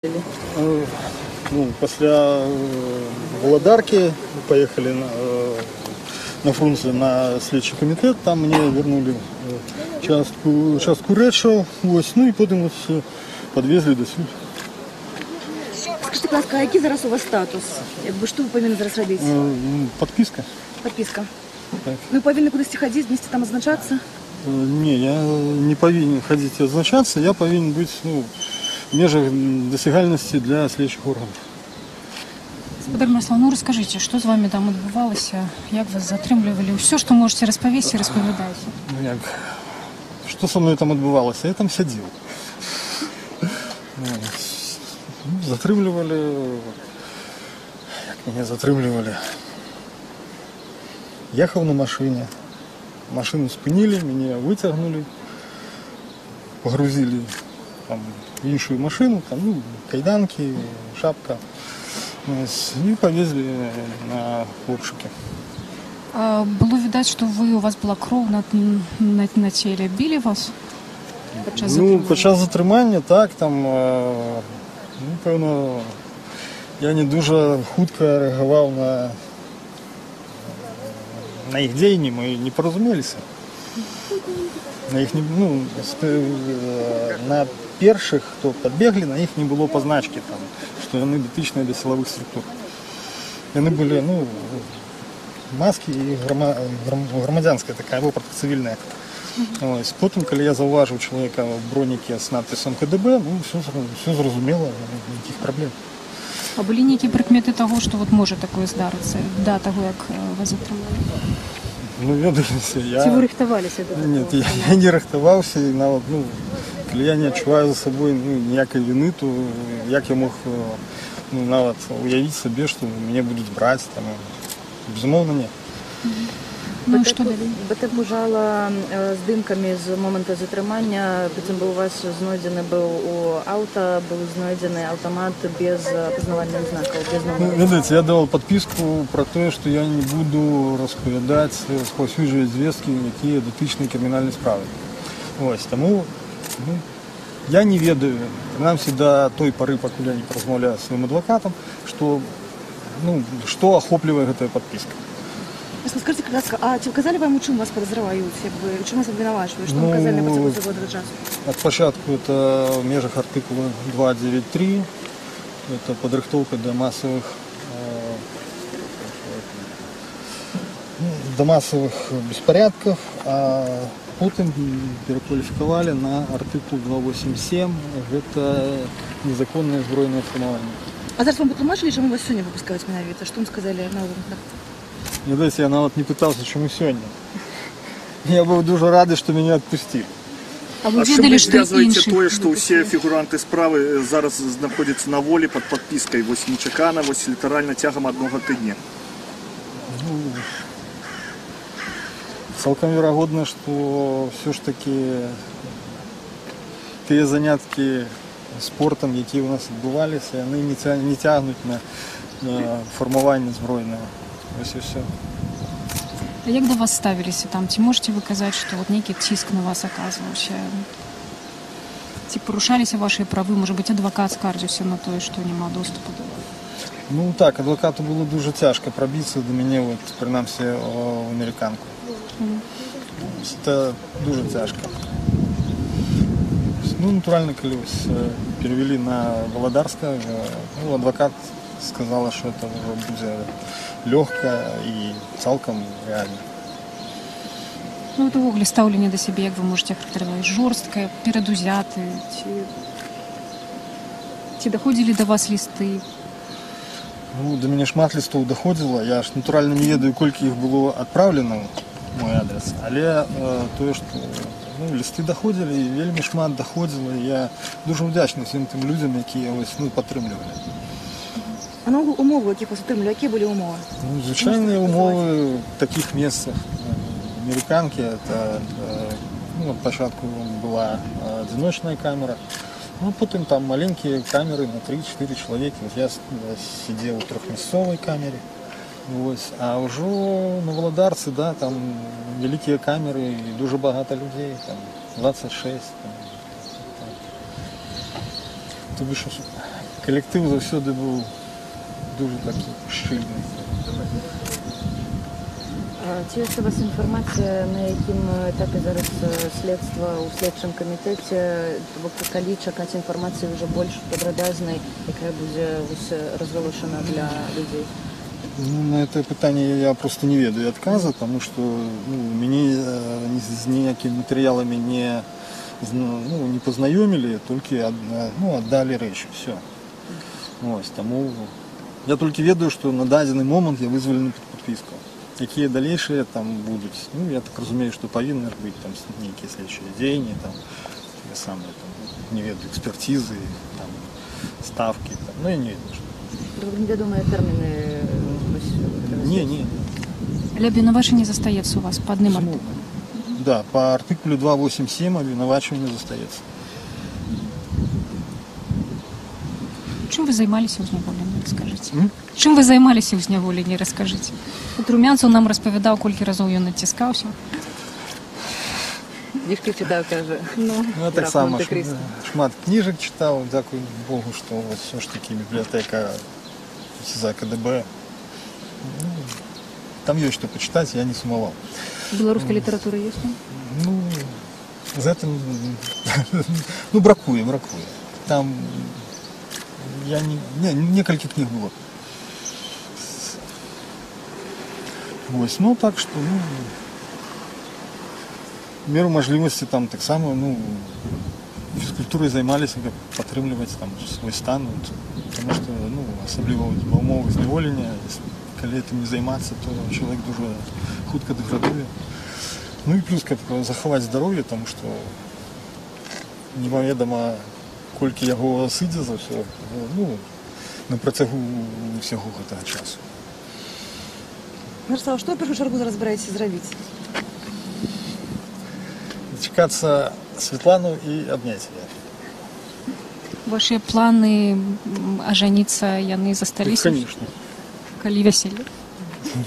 Ну, пасля Валадаркі паехалі на Фрунзе на следчы камітэт, там мне вярнулі частку рэчаў, вось, ну і потым вось падвезлі дасюль. Скажыце, будзь ласка, а які зараз у вас статус? Як бы, што вы павінны зараз рабіць? Падпіска. Падпіска. Так. Ну, павінны кудысьці хадзіць, дзесьці там адзначацца? Не, я не павінен хадзіць і адзначацца, я павінен быць, ну, у межах дасягальнасці для следчых органаў. Спадар Міраслаў, ну раскажыце, што з вамі там адбывалася, як вас затрымлівалі, усё, што можаце распавесці, распавядайце. Ну як, што са мной там адбывалася? Я там сядзеў. Ну, затрымлівалі, як мяне затрымлівалі? Ехаў на машыне, машыну спынілі, мяне выцягнулі, пагрузілі там у іншую машыну, там, ну, кайданкі, шапка. Вось, і павезлі на обшукі. А было відаць, што у вас была кроў на целе. Білі вас падчас Ну, затрымання? падчас затрымання, так, там, ну, пэўна, я не дужа хутка рэагаваў на іх дзеянні, мы не паразумеліся. На іх не, ну, на першых, хто падбеглі, на іх не было пазначкі, там, што яны датычныя да сілавых структур. Яны былі, ну, маскі і грамадзянская такая вопратка, цывільная. Вось. Потым, калі я заўважыў чалавека ў броніку з надпісам КДБ, ну, усё зразумела, ніякіх праблем. А былі нейкія прыкметы таго, што вот можа такое здарыцца, да таго, як вас затрымалі? Ну, ведаеце, я... Ці вы рыхтаваліся да Не, такога? я не рыхтаваўся, і нават, ну, калі я не адчуваю за сабой, ну, ніякай віны, то як я мог ну, нават уявіць сабе, што мяне будуць браць там? Безумоўна, не. Ну і што далей? БТ пужала здымкамі з моманту затрымання, быццам бы у вас знойдзены быў у аўта, быў знойдзены аўтамат без апазнавальных знакаў, без Ну, нумару. ведаеце, я давал падпіску пра тое, што я не буду распавядаць, распаўсюджваць звесткі, якія датычныя крымінальнай справы. Вось, таму, ну, я не ведаю, прынамсі да той пары, пакуль я не паразмаўляю з сваім адвакатам, што, ну, што ахоплівае гэтая падпіска. Скажыце, будзь ласка, а ці казалі вам, у чым вас падазраюць, як бы, у чым вас абвінавачваюць, што вам Ну, казалі на працягу ўсяго гэтага часу? Ад пачатку это в межах артыкула 293, это падрыхтоўка ну, да масавых беспорядков, а потым перакваліфікавалі на артыкул 287, гэта незаконнае збройнае фармаванне. А зараз вам патлумачылі, чаму вас сёння выпускаюць менавіта? Што вам сказалі на органах? Ведаеце, я нават не пытаўся, чаму сёння. Я быў дужа рады, што мяне адпусцілі. А вы А з чым ведалі, вы што звязваеце іншых тое, што ўсе выпусцілі? фігуранты справы зараз знаходзяцца на волі пад падпіскай, вось нечакана, вось літаральна цягам аднога тыдня? Ну, цалкам верагодна, што ўсё ж такі тыя заняткі спортам, якія ў нас адбываліся, яны не цягнуць на фармаванне збройнае. Вось і ўсё. А як да вас ставіліся там? Ці можаце вы казаць, што вот нейкі ціск на вас аказваўся? Ці парушаліся вашыя правы? Можа быць, адвакат скардзіўся на тое, што няма доступу да вас? Ну так, адвакату было дужа цяжка прабіцца да мяне, вот, прынамсі, у амерыканку. Гэта дужа цяжка. Ну, натуральна, калі вось перавялі на Валадарска, ну, адвакат сказала, што гэта ўжо будзе лёгка і цалкам рэальна. Ну, вот увогуле стаўленне да сябе, як вы можаце характарызаваць, жорсткае, перадузятае, ці даходзілі да вас лісты? Ну, да мяне шмат лістоў даходзіла, я ж натуральна не ведаю, колькі іх было адпраўлена ў мой адрес, але тое, што, ну, лісты даходзілі, і вельмі шмат даходзіла, і я дужа ўдзячны ўсім тым людзям, якія вось, ну, падтрымлівалі. А наогул умовы, якіх вас утрымлівалі, якія былі умовы? Ну, звычайныя Можаце умовы ў такіх месцах. Амерыканкі, это, ну, ад пачатку была адзіночная камера, ну, потым там маленькія камеры на 3-4 чалавекі. Вот я сидзеў у трохмясцовай камеры. Вось. А ўжо на Валадарцы, да, там вялікія камеры і дужа багата людзей, там 26. Там, так. То бишь, Калектыў заўсёды быў дужа такі шчыльны. Ці ёсць у вас інфармацыя, на якім этапе зараз следства ў следчым камітэце, то бок калі чакаць інфармацыі ўжо больш падрабязнай, якая будзе вось разгалошана для людзей? Ну, на это пытанне я просто не ведаю адказа, таму што, ну, мяне з ніякімі матэрыяламі не, ну, не пазнаёмілі, толькі ну, аддалі рэчы, всё. Вось, таму я толькі ведаю, што на дадзены момант я вызвалены пад падпіску. Якія далейшыя там будуць, ну, я так разумею, што павінны ж быць там нейкія следчыя дзеянні, там, тыя самыя, там, не ведаю, экспертизы, там, ставкі, там, ну, я не ведаю, што. То бок невядомыя тэрміны вось гэтага Не, следства? не, не. Але абвінавачанне застаецца у вас па адным артыкулу. Да, по артыкулу 287 абвінавачванне застаецца. Чым вы займаліся ў зняволенні, раскажыце? М? Чым вы займаліся ў зняволенні, раскажыце? От Румянцаў нам распавядаў, колькі разоў ён націскаўся. Кніжкі чытаў, кажа. Ну. Ну, я Граф таксама Монте-Крісто. шмат кніжак чытаў, дзякуй Богу, што вось усё ж такі бібліятэка СІЗА КДБ. Ну, там ёсць што пачытаць, я не сумаваў. Беларуская літаратура ёсць там? Ну, з гэтым, ну, бракуе, бракуе. Там я не, некалькі кніг было. Вось, ну, так што, ну, меру мажлівасці там таксама, ну, фізкультурай займаліся, каб падтрымліваць там свой стан, вот, потому что, ну, асабліва ва ўмовах зняволення, калі этим не займацца, то чалавек дужа хутка дэградуе. Ну і плюс, каб захаваць здароўе, таму што неведама, колькі яго сыдзе за ўсё, ну, на працягу ўсяго гэтага часу. Мирослава, што ў першую чаргу зараз збіраецеся зрабіць? Дачакацца Светлану і абняць яе. Вашыя планы ажаніцца, яны засталіся? Конечно. Калі вяселле?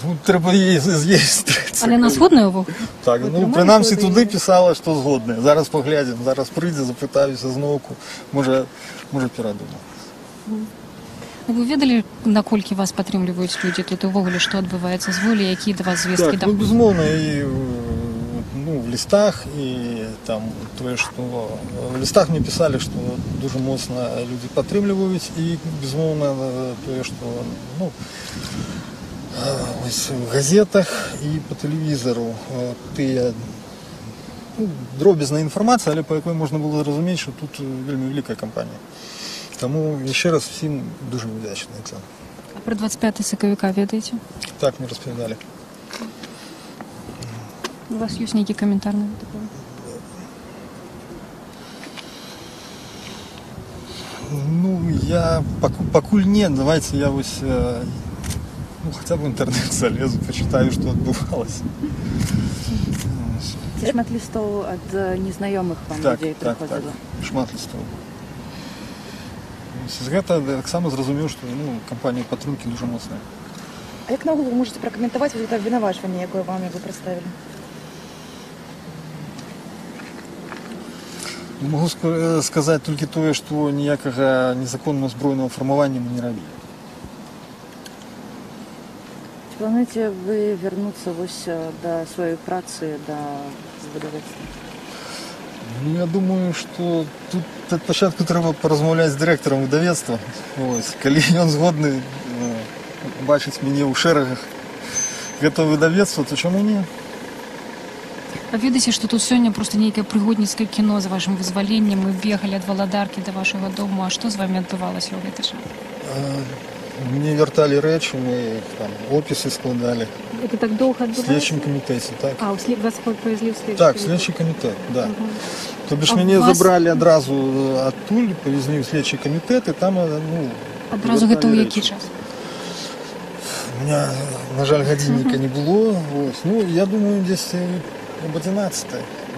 Ну, трэба яе з ёй сустрэцца. Але на згодная ўвогуле? Так, Вы ну, атрымалі прынамсі згоду туды яе? пісала, што згодная. Зараз паглядзім, зараз прыйдзе, запытаюся зноўку. Можа, перадумаю. Ну, вы ведалі, наколькі вас падтрымліваюць людзі тут і ўвогуле, што адбываецца з волі, якія да вас звесткі? Так, ну, безумоўна, і ну, в лістах, і там тое, што в лістах мне пісалі, што дужа моцна людзі падтрымліваюць, і, безумоўна, тое, што, ну, ось в газетах і по тэлевізару тыя, ну, дробязная інфармацыя, але па якой можна было зразумець, што тут вельмі вялікая кампанія. Таму яшчэ раз усім дужа ўдзячны. Це. А пра 25 сакавіка ведаеце? Так мне распавядалі. У вас ёсць нейкі каментар на гэта пункт? Ну, я пакуль не, давайте я вось, ну, хотя бы в интернет залезу, почитаю, что адбывалася. Ці шмат лістоў ад незнаёмых вам Так, людзей так, так, прыходзіла? шмат лістоў. Вось з гэта таксама зразумеў, што, ну, кампанія падтрымкі дужа моцная. А як наогул вы можаце пракаментаваць вось гэта абвінавачванне, якое вам вы прадставілі? Ну, магу сказаць толькі тое, што ніякага незаконнага збройнага фармавання мы не рабілі. Ці плануеце вы вярнуцца вось да сваёй працы, да выдавецтва? Ну, я думаю, што тут ад пачатку трэба паразмаўляць з дырэктарам выдавецтва. Вось, калі ён згодны бачыць мяне ў шэрагах гэтага выдавецтва, то чаму не? А ведаеце, што тут сёння проста нейкае прыгодніцкае кіно з вашым вызваленнем, мы бегалі ад Валадаркі да вашага дому, а што з вамі адбывалася ў гэты час? Мне вярталі рэчы, мы там опісы складалі. Это так доўга В следчым камітэце, так. А, вас павезлі ў следчы Так, камітэт. следчы камітэт, да. То бишь А мяне вас- забралі адразу адтуль, павезлі ў следчы камітэт, і там, ну, Адразу гэта ў вярталі які рэчы. час? У меня, на жаль, гадзінніка не было. Вось. Ну, я думаю, дзесь об 11.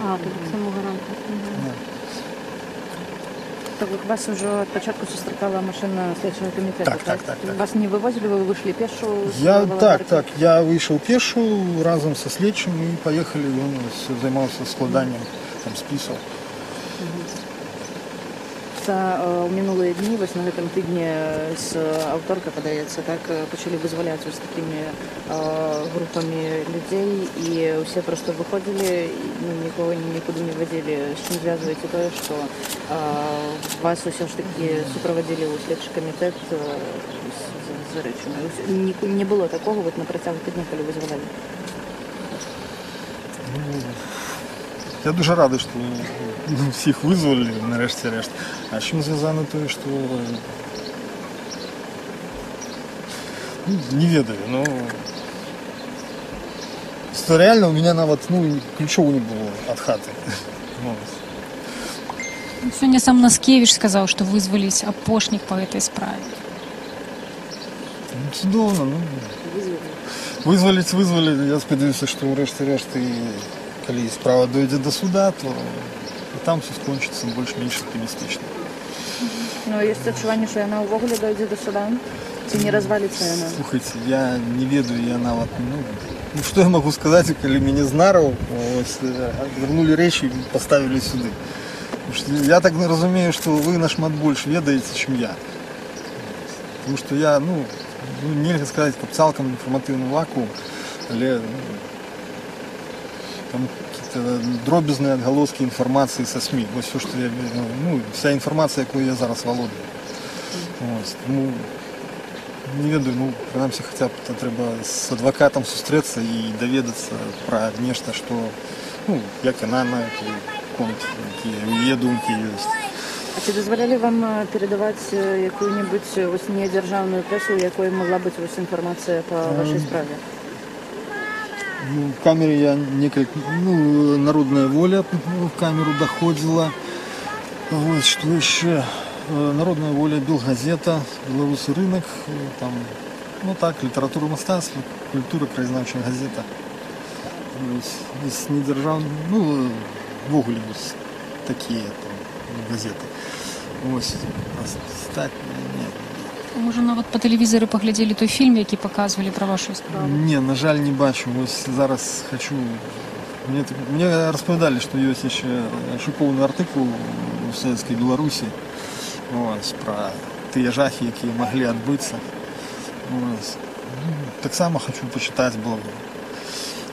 А, то бок самога ранку. Да. То бок вас ужо ад пачатку сустракала машына следчага камітэта, Так, так, так, так. Вас не вывозілі, вы выйшлі пешу з Я, так, Валадаркі? так, я выйшаў пешу разам са следчым і паехалі, ён ось займаўся складаннем там спісаў. Проста ў мінулыя дні, вось на гэтым тыдні з аўторка, падаецца, так, пачалі вызваляць вось такімі групамі людзей, і ўсе проста выходзілі, і, ну, нікога нікуды не вадзілі. З чым звязваеце тое, што вас усё ж такі суправадзілі ў следчы камітэт з рэчамі? Не было такога вот на працягу тыдня, калі вызвалялі? Я дуже радий, що всіх визволили, нарешті-решт. А з чим зв'язано те, що, ну, не ведаю, ну, что реально у меня нават, ну, ключоў не было от хаты. Ну, Сёння сам Наскевич сказаў, што вызваліць апошніх па гэтай справе. Ну, цудоўна, ну, вызваліць, вызвалілі. Я спадзяюся, што ўрэшце рэшт і калі справа дойдзе да суда, то і там все скончыцца больш-менш аптымістычна. Ну, ёсць адчуванне, што яна ўвогуле дойдзе да суда? Ці не разваліцца яна? Слухайце, я не ведаю, я нават, ну, што я магу сказаць, калі мяне з нараў ось, вярнулі рэчы і паставілі сюды. Потому что я так разумею, што вы нашмат больш ведаеце, чым я. Потому что я, ну, нельга сказаць, каб цалкам інфарматыўны вакуум, але, ну, там какие-то дробязныя адгалоскі інфармацыі са СМІ. Вось все, што я, ну, вся інфармацыя, якую я зараз валодаю. Ось, тому не ведаю, ну, прынамсі, хаця б то трэба з адвакатам сустрэцца і даведацца пра нешта, што, ну, як яна на гэты конт, якія яе думкі ёсць. А ці дазвалялі вам перадаваць якую-небудзь вось недзяржаўную прэсу, у якой могла быць вось інфармацыя па вашай справе? Ну, в камере я некалькі, ну, «Народная воля» в камеру доходила. Вот, что еще? «Народная воля», «Белгазета», «Белорусский рынок», там, ну так, «Литература мастацтва», «Культура», «Краязнаўчая газета». Вось, из недержавных, ну, увогуле вось такія там газеты. Вось, астатнія не. Можа, нават па тэлевізары паглядзелі той фільм, які паказвалі пра вашу справу? Не, на жаль, не бачу. Вось зараз хочу. Мне распавядалі, што ёсць яшчэ шыкоўны артыкул у «Савецкай Беларусі», ось, пра тыя жахі, якія маглі адбыцца. Ось. Ну, таксама хочу пачытаць, бо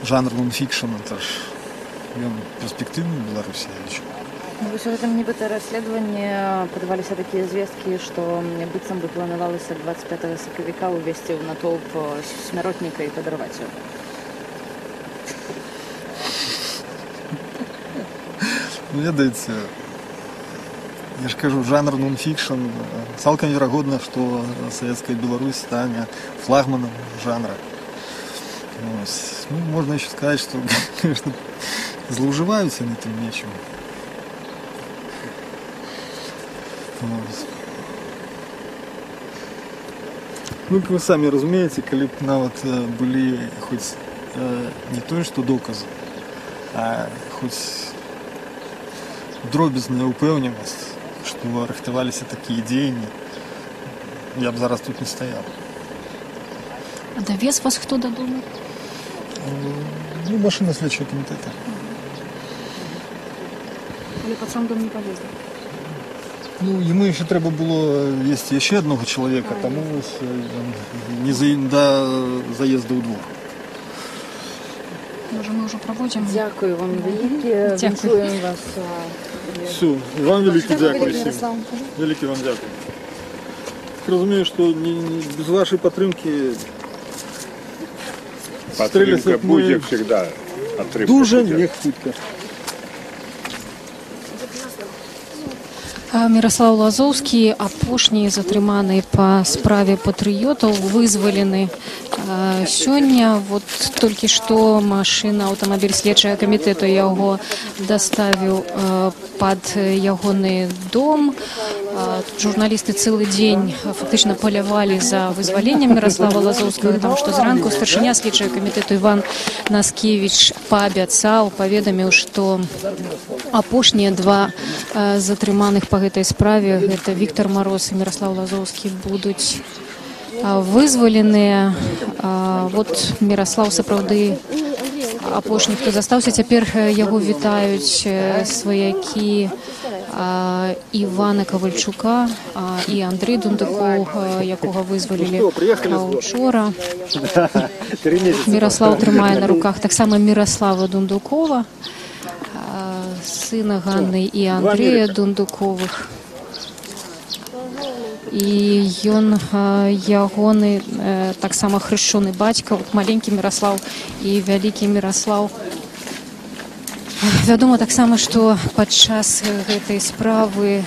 жанр нон-фікшн, это ж ён перспектыўны ў Беларусі, я лічу. Ну, вось у гэтым нібыта расследаванні падаваліся такія звесткі, што быццам бы планавалася 25 сакавіка ўвесці ў натоўп смяротніка і падарваць яго. Ну, ведаеце, я ж кажу, жанр нон-фікшн, цалкам верагодна, што «Савецкая Беларусь» стане флагманам жанра. Ось. Ну, можна еще сказать, что, конечно, злоўжываюць яны тым нечым. Ось. Ну, як вы самі разумееце, калі б нават былі хоць не тое, што доказы, а хоць дробязная ўпэўненасць, што рыхтаваліся такія дзеянні, я б зараз тут не стаяў. А давез вас хто дадому? Ну, машина следчага камітэта. Але пад сам дом не палезлі? Ну, яму яшчэ трэба было весці яшчэ аднаго чалавека, таму вось, ён не да заезду ў двор. Можа, мы ўжо праводзім? Дзякую вам вялікі. Дзякую. Віншуем вас. Все, вам вялікі дзякуй усім. Міраслаў. Вялікі вам дзякуй. Так разумею, што не, без вашай падтрымкі Падтрымка стрэліцца б мы будзе всегда. Падтрымка дужа будзе. не хутка. Міраслаў Лазоўскі, апошні затрыманы па справе патрыётаў, вызвалены сёння. Вот толькі што машына, аўтамабіль следчага камітэту яго даставіў пад ягоны дом. Журналісты цэлы дзень фактычна палявалі за вызваленнем Міраслава Лазоўскага, там што зранку старшыня следчага камітэту Іван Наскевич паабяцаў, паведаміў, што апошнія два затрыманых па гэтай справе, гэта Віктор Мароз і Міраслаў Лазоўскі, будуць вызваленыя. Вот Міраслаў сапраўды апошні, хто застаўся. Цяпер яго вітаюць сваякі. Івана Кавальчука і Андрэй Дундукоў, якога вызвалілі учора. Міраслаў трымае на руках таксама Міраслава Дундукова, сына Ганны і Андрэя Дундуковых. І ён ягоны таксама хрышчоны бацька, вот маленькі Міраслаў і вялікі Міраслаў. Вядома таксама, што падчас гэтай справы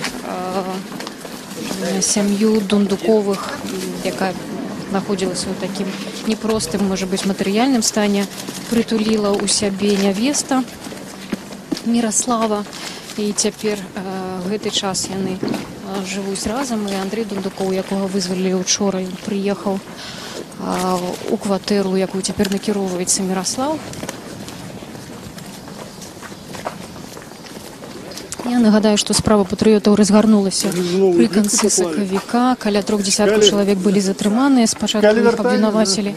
сям'ю Дундуковых, якая знаходзілася ў такім непростым, можа быць, матэрыяльным стане, прытуліла ў сябе нявеста Міраслава. І цяпер гэты час яны жывуць разам. І Андрэй Дундукоў, якога вызвалілі учора, ён прыехаў у кватэру, якую цяпер накіроўваецца Міраслаў. Я нагадаю, што справа патрыётаў разгарнулася пры канцы сакавіка. Каля 3 десяткаў чалавек былі затрыманыя. Спачатку іх абвінавацілі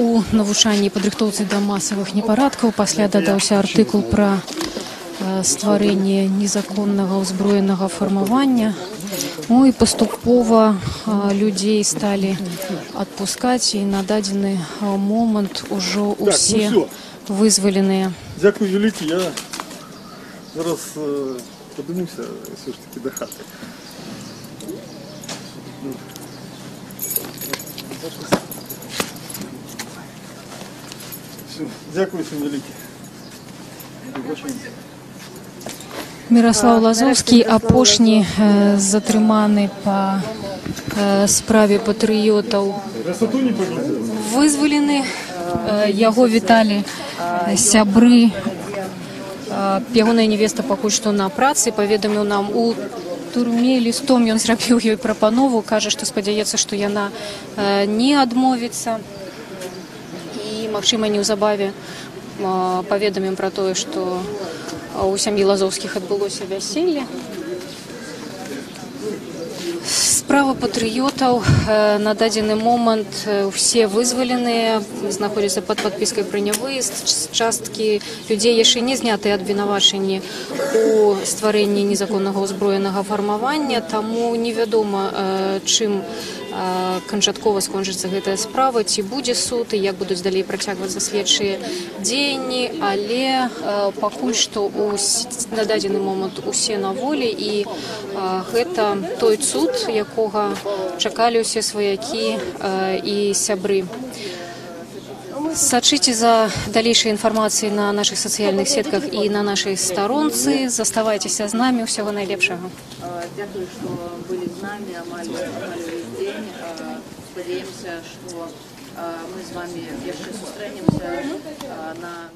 у навучанні і падрыхтоўцы да масавых непарадкаў. Пасля дадаўся артыкул пра стварэнне незаконнага ўзброенага фармавання. Ну і паступова людзей сталі адпускаць, і на дадзены момант ужо ўсе вызваленыя. Дзякуй вялікі, я зараз падымуся ўсё ж такі да хаты. Дзякуй усім вялікі. Міраслаў Лазоўскі, апошні затрыманы па справе патрыётаў, вызвалены. Яго віталі сябры. Ягоная невеста пакуль што на працы, паведаміў нам у турме лістом, ён зрабіў ёй прапанову, кажа, што спадзяецца, што яна не адмовіцца. І, магчыма, неўзабаве паведамім пра тое, што у сям'і Лазоўскіх адбылося вяселле. Справа патрыётаў на дадзены момант усе вызваленыя, знаходзяцца пад падпіскай пра нявыезд. Часткі людзей яшчэ не знятыя абвінавачанні у стварэнні незаконнага ўзброенага фармавання, таму невядома, чым канчаткова скончыцца гэтая справа, ці будзе суд і як будуць далей працягвацца следчыя дзеянні, але пакуль што на дадзены момант усе на волі, і гэта той цуд, якога чакалі ўсе сваякі і сябры. Сачыце за далейшай інфармацыяй на нашых сацыяльных сетках і на нашай старонцы. Заставайцеся з намі. Усяго найлепшага. Дзякую, што былі з намі амаль увесь дзень. Спадзяемся, што мы з вамі яшчэ сустрэнемся на